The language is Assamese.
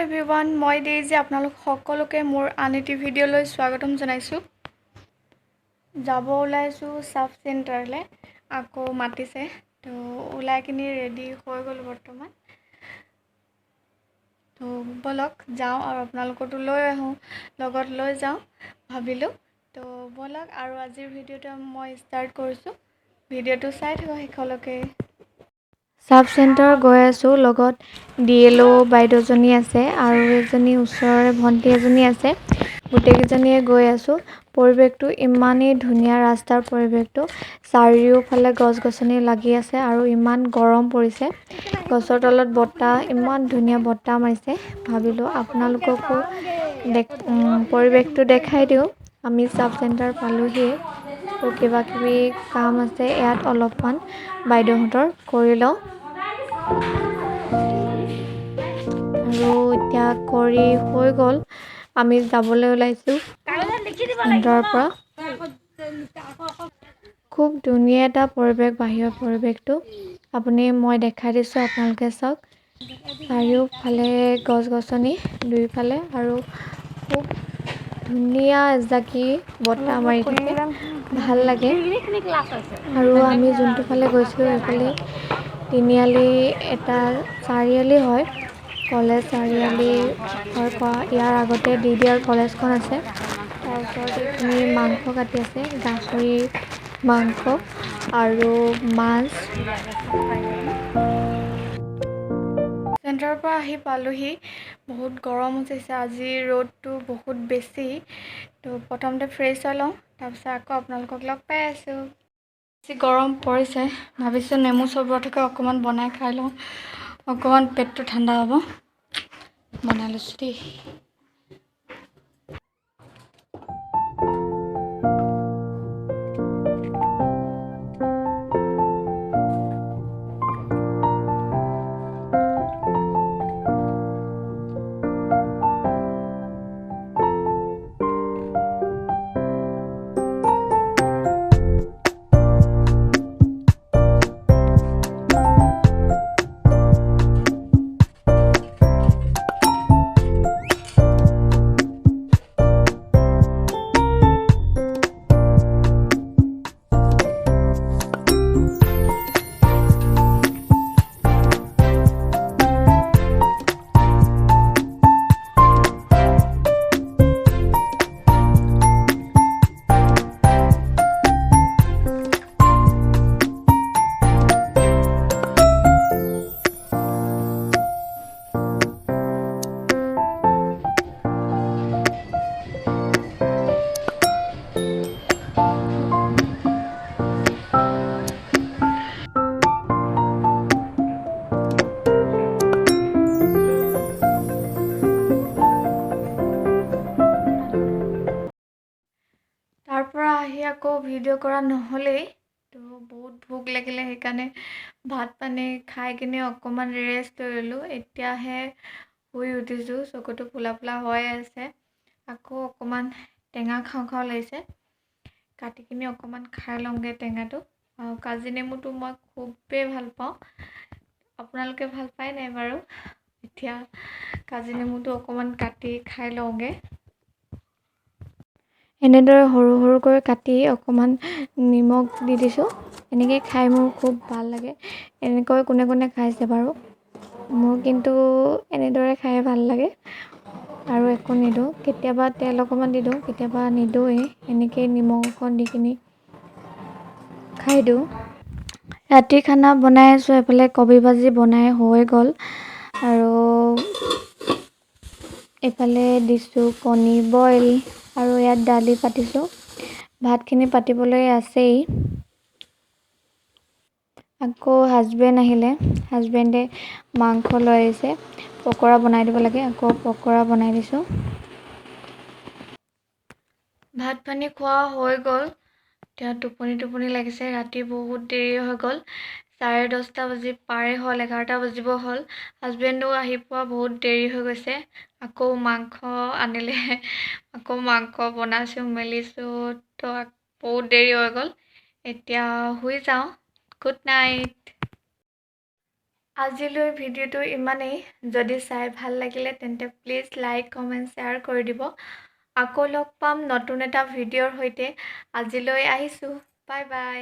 এভৰিৱান, মই ডেইজি আপোনালোক সকলোকে মোৰ আন এটি ভিডিঅ'লৈ স্বাগতম জনাইছোঁ। যাব ওলাইছোঁ চাব চেণ্টাৰলৈ, আকৌ মাতিছে তো ওলাই কিনি ৰেডি হৈ গ'ল বৰ্তমান। তো ব'লক যাওঁ আৰু আপোনালোকতো লৈ আহোঁ, লগত লৈ যাওঁ ভাবিলোঁ। তো ব'লক আৰু আজিৰ ভিডিঅ'টো মই ষ্টাৰ্ট কৰিছোঁ, ভিডিঅ'টো চাই থাকক শেষলৈকে। চাব চেণ্টাৰ গৈ আছোঁ, লগত DLO বাইদেউজনী আছে আৰু এজনী ওচৰৰে ভণ্টি এজনী আছে। গোটেইকেইজনীয়ে গৈ আছোঁ। পৰিৱেশটো ইমানেই ধুনীয়া, ৰাস্তাৰ পৰিৱেশটো, চাৰিওফালে গছ গছনি লাগি আছে আৰু ইমান গৰম পৰিছে। গছৰ তলত বতাহ, ইমান ধুনীয়া বতাহ মাৰিছে। ভাবিলোঁ আপোনালোককো পৰিৱেশটো দেখাই দিওঁ। আমি চাব চেণ্টাৰ পালোহিয়ে। তো কিবা কিবি কাম আছে ইয়াত অলপমান বাইদেউহঁতৰ কৰি লওঁ আৰু এতিয়া কৰি হৈ গ'ল। আমি যাবলৈ ওলাইছোঁ চেণ্টাৰৰ পৰা। খুব ধুনীয়া এটা পৰিৱেশ, বাহিৰৰ পৰিৱেশটো আপুনি মই দেখাই দিছোঁ, আপোনালোকে চাওক। চাৰিওফালে গছ গছনি দুয়োফালে আৰু খুব ধুনীয়া এজাকি বতাহ মাৰি থাকে, ভাল লাগে। আৰু আমি যোনটো ফালে গৈছিলোঁ সেইফালে তিনিআলি এটা চাৰিআলি হয়, কলেজ চাৰিআলি পৰা ইয়াৰ আগতে DDR কলেজখন আছে। তাৰ ওচৰতে এইখিনি মাংস কাটি আছে, গাহৰি মাংস আৰু মাছ। চেণ্টাৰৰ পৰা আহি পালোহি। বহুত গৰম উঠিছে আজি, ৰ'দটো বহুত বেছি। তো প্ৰথমতে ফ্ৰেছ হৈ লওঁ, তাৰপিছত আকৌ আপোনালোকক লগ পাই আছোঁ। বেছি গৰম পৰিছে, ভাবিছোঁ নেমু চৰবতকে অকণমান বনাই খাই লওঁ, অকণমান পেটটো ঠাণ্ডা হ'ব। বনাই লৈছোঁ দেই। তাৰ পৰা আহি আকৌ ভিডিঅ' কৰা নহ'লেই। তো বহুত ভোক লাগিলে, সেইকাৰণে ভাত পানী খাই কিনে অকণমান ৰেষ্ট লৈ ল'লোঁ। এতিয়াহে শুই উঠিছোঁ, চকুটো ফুলা ফুলা হৈ আছে। আকৌ অকণমান টেঙা খাওঁ খাওঁ লাগিছে, কাটি কিনে অকণমান খাই লওঁগৈ টেঙাটো। আৰু কাজি নেমুটো মই খুবেই ভাল পাওঁ, আপোনালোকে ভাল পায় নাই বাৰু? এতিয়া কাজি নেমুটো অকণমান কাটি খাই লওঁগৈ। এনেদৰে সৰু সৰুকৈ কাটি অকণমান নিমখ দি দিছোঁ। এনেকৈ খাই মোৰ খুব ভাল লাগে। এনেকৈ কোনে কোনে খাইছে বাৰু? মোৰ কিন্তু এনেদৰে খাই ভাল লাগে। আৰু একো নিদিওঁ, কেতিয়াবা তেল অকণমান দি দিওঁ, কেতিয়াবা নিদিওঁৱেই, এনেকেই নিমখ অকণ দি কিনি খাই দিওঁ। ৰাতিৰ খানা বনাই আছোঁ, এইফালে কবি ভাজি বনাই হৈ গ'ল আৰু এইফালে দিছোঁ কণী বইল আৰু ইয়াত দালি পাতিছোঁ। ভাতখিনি পাতিবলৈ আছেই। আকৌ হাজবেণ্ড আহিলে, হাজবেণ্ডে মাংস লৈ আহিছে, পকৰা বনাই দিব লাগে, আকৌ পকৰা বনাই দিছোঁ। ভাত পানী খোৱা হৈ গ'ল, এতিয়া টোপনি টোপনি লাগিছে। ৰাতি বহুত দেৰি হৈ গ'ল, 10:30 বাজি পাৰে হ'ল, 11টা বাজিব হ'ল। হাজবেণ্ডো আহি পোৱা বহুত দেৰি হৈ গৈছে। আকৌ মাংস আনিলে, আকৌ মাংস বনাইছোঁ মেলিছোঁ, তো বহুত দেৰি হৈ গ'ল। এতিয়া শুই যাওঁ। Good night. আজিলৈ ভিডিঅ'টো ইমানেই। যদি চাই ভাল লাগিলে তেন্তে প্লিজ লাইক, কমেণ্ট, শ্বেয়াৰ কৰি দিব। আকৌ লগ পাম নতুন এটা ভিডিঅ'ৰ সৈতে। আজিলৈ আহিছোঁ, বাই বাই।